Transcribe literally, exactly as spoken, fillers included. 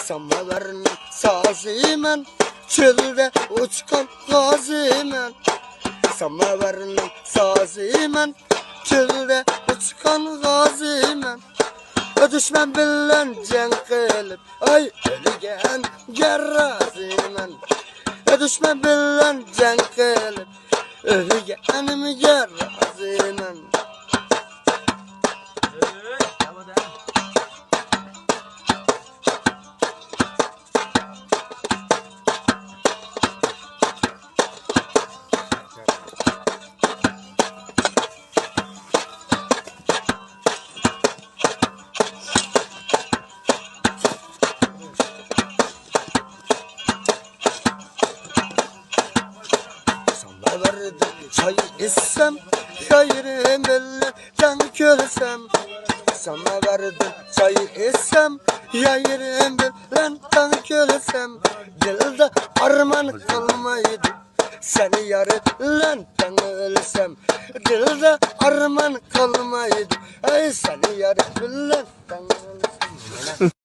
ساماۋارنىڭ سازىمەن، چۆلدە ئۇچقان غازىمەن. ساماۋارنىڭ سازىمەن، چۆلدە ئۇچقان غازىمەن. دۈشمەن بىلەن جەڭ قىلىپ، ئاي، ئۆلگەنگە رازىمەن. دۈشمەن بىلەن جەڭ قىلىپ، ئۆلگەنگە رازىمەن. ساماۋاردىن چاي ئىچسەم، يايرىم بىلەن تەڭ كۈلسەم. ساماۋاردىن چاي ئىچسەم، يايرىم بىلەن تەڭ كۈلسەم. دىلدا ئارمان قالمايدۇ، سەن يار بىلەن تەڭ ئۆلسەم. دىلدا ئارمان قالمايدۇ، ئەي، سەن يار بىلەن تەڭ ئۆلسەم.